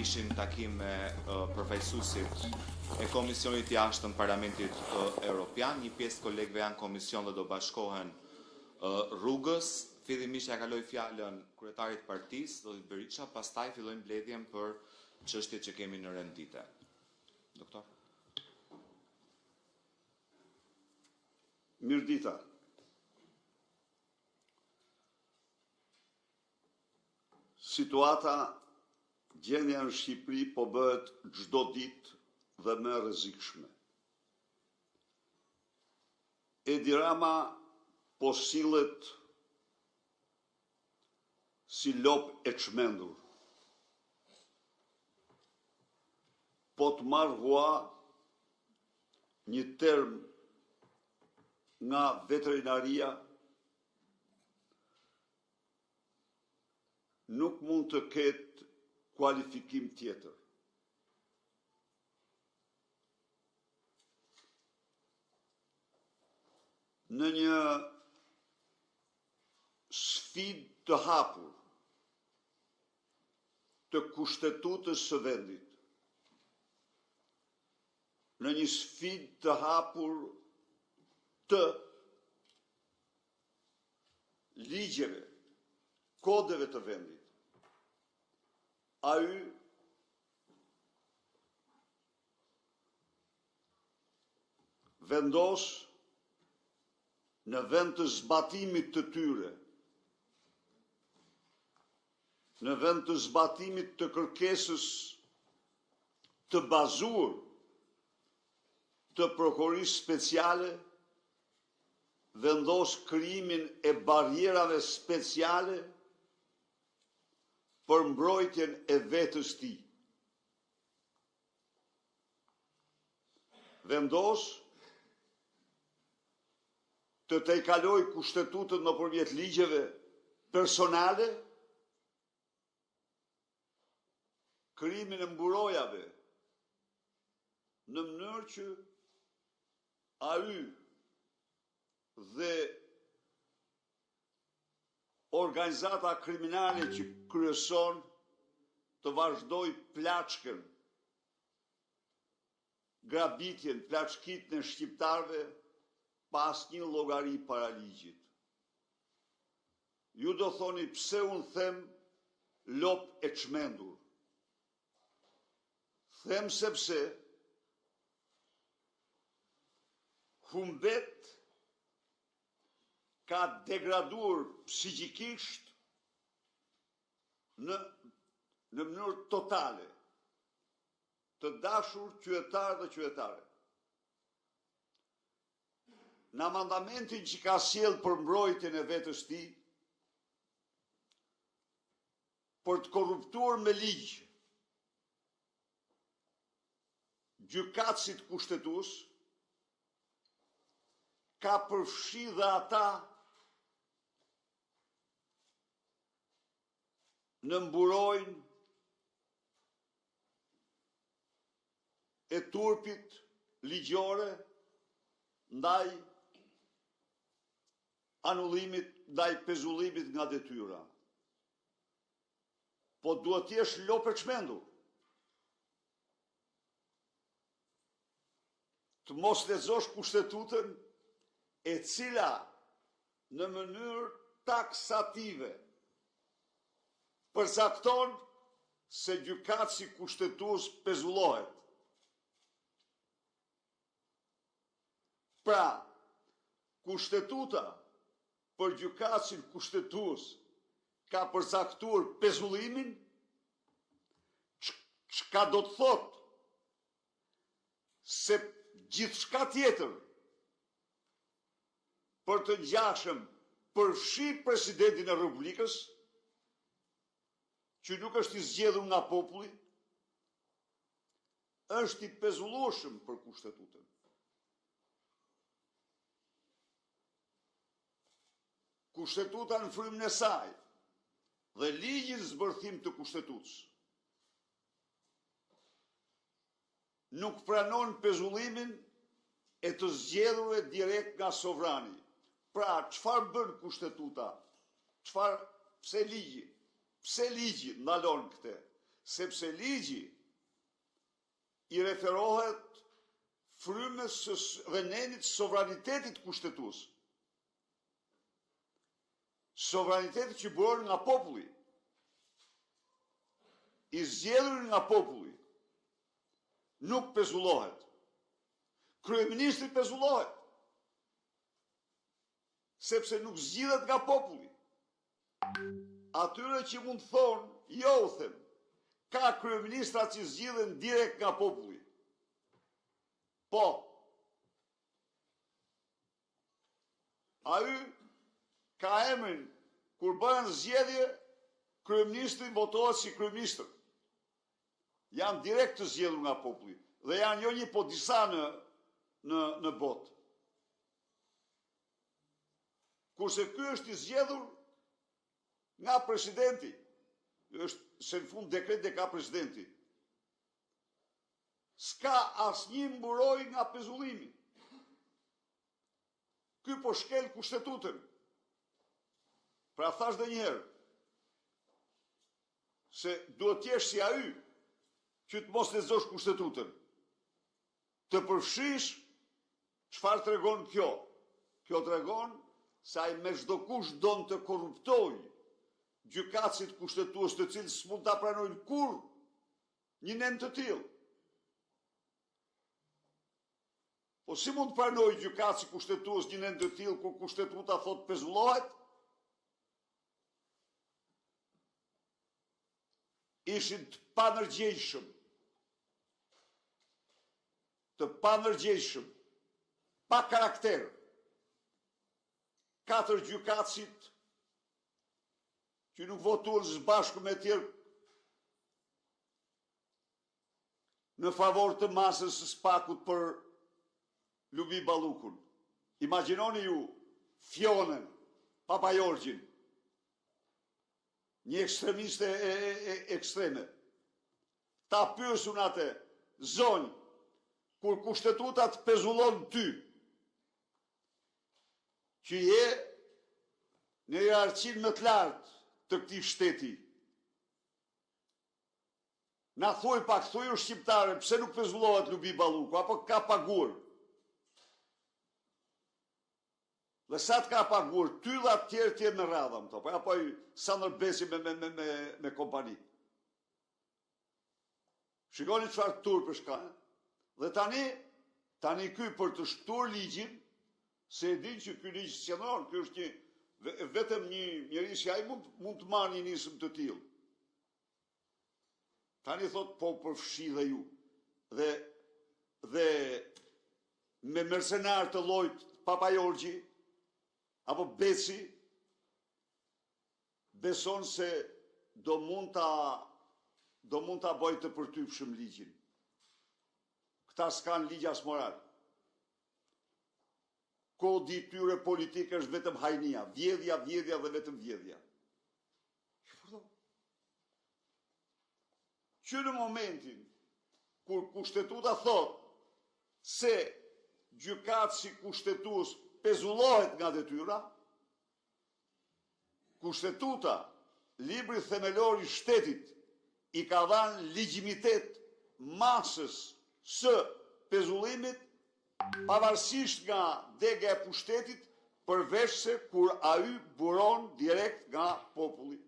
Ishim takim me përfaqësuesit e Komisionit të Jashtëm Parlamentit Europian. Një pjesë të kolegëve janë komision dhe do bashkohen rrugës. Fillimisht ja kaloj fjalën kryetarit të partisë, zotit Berisha, pastaj fillojmë mbledhjen për çështjet që kemi në rend dite. Doktor. Mirëdita. Situata, gjendja në Shqipëri po bëhet çdo ditë dhe më e rrezikshme. Edi Rama po sillet si lopë e çmendur. Po të marr hua një term nga veterinaria, Nuk mund të ketë kualifikim tjetër. Në një sfidë të hapur të Kushtetutës së vendit, në një sfidë të hapur të ligjeve, kodeve të vendit. Ai vendos në vend të zbatimit të tyre, në vend të zbatimit të kërkesës të bazuar të Prokurorisë Speciale, vendos krijimin e barrierave speciale për mbrojtjen e vetes tij. Vendos të tejkalojë Kushtetutën nëpërmjet ligjeve personale, krijimin e mburojave në mënyrë që ai dhe organizata kriminale që kryeson të vazhdojë plaçkën, grabitjen, plaçkitjen e shqiptarëve pa asnjë llogari para ligjit. Ju do thoni pse unë them lopë e çmendur. Them sepse humbet ka degraduar psiqikisht në në mënyrë totale. Të dashur qytetarë dhe qytetare. Në amandamentin që ka sjellë për mbrojtjen e vetes tij, për të korruptuar me ligj gjykatësit kushtetues, ka përfshi dhe ata në mburojën e turpit ligjore ndaj anullimit, ndaj pezullimit nga detyra. Po duhet të jesh lopë e çmendur. Të mos lexosh kushtetutën e cila në mënyrë taksative përcakton se gjykatësi kushtetues pezullohet. Pra, Kushtetuta për gjykatësin kushtetues ka përcaktuar pezullimin, çka do të thotë se gjithçka tjetër për të ngjashëm përfshi presidentin e Republikës, që nuk është i zgjedhur nga populli, është i pezullueshëm për Kushtetutën. Kushtetuta në frymën e saj dhe ligji në zbërthim të Kushtetutës nuk pranon pezullimin e të zgjedhurve direkt nga sovrani. Pra, çfarë bën Kushtetuta? Çfarë, pse ligji? Pse ligji ndalon këtë? Sepse ligji i referohet frymës dhe nenit sovranitetit kushtetues. Sovranitetit që buron nga populli. I zgjedhuri nga populli nuk pezullohet. Kryeministri pezullohet. Sepse nuk zgjidhet nga populli. Atyre që mund të thonë, jo u them, ka kryeministra që zgjidhen direkt nga populli. Po. Ai ka emrin, kur bëhen zgjedhje, kryeministri votohet si kryeministër. Janë direkt të zgjedhur nga populli dhe janë jo një po disa në në në botë. Kurse ky është i zgjedhur nga presidenti. Është se në fund dekret e ka presidenti. S'ka asnjë mburojë nga pezullimi. Ky po shkel kushtetutën. Pra thashë dhe njëherë, se duhet të jesh si ai që të mos lexosh kushtetutën. Të përfshish çfarë tregon kjo? Kjo tregon se ai me çdo kusht don të korruptojë gjykatësit kushtetues të cilët s'mund ta pranojnë kurrë një nen të tillë. Po si mund të pranojë gjykatësi kushtetues një nen të tillë kur kushtetuta thotë pezullohet? Ishin të pandërgjegjshëm. Të pandërgjegjshëm. Pa karakter. Katër gjykatësit që nuk votuan së bashku me tjerë në favor të masës së SPAK-ut për Lubi Ballukun. Imagjinoni ju Fjonën, Papajorgjin, Një ekstremiste e, e, e, ekstreme. Ta pyes unë atë, zonjë, kur kushtetuta të pezullon ty, që je në hierarkinë më të lartë të këtij shteti, na thuaj pak, thuaju shqiptarëve, pse nuk pezullohet Lubi Balluku, apo ka paguar? Dhe sa të ka paguar ty dhe të tjerë tjerë me radhë, më po apo ai Sandër Beci me me me me me kompani. Shikoni çfarë turpesh ka. Dhe tani tani ky për të shpëtuar ligjin, se e din që ky ligj s'qëndron, ky është një vetëm një njeri si ai mund mund të marrë një nismë të tillë. Tani thotë po përfshi dhe ju. Dhe dhe me mercenarë të llojit Papajorgji apo Beci beson se do mund ta do mund ta bëjë të përtypshëm ligjin. Këta s'kanë ligj as moral. Kodi i tyre politik është vetëm hajnia, vjedhja, vjedhja dhe vetëm vjedhja. Që në momentin kur kushtetuta thotë se gjykatësi kushtetues pezullohet nga detyra, Kushtetuta, libri themelor i shtetit, i ka dhanë legjitimitet masës së pezullimit pavarësisht nga dega e pushtetit përveçse kur ai buron direkt nga populli.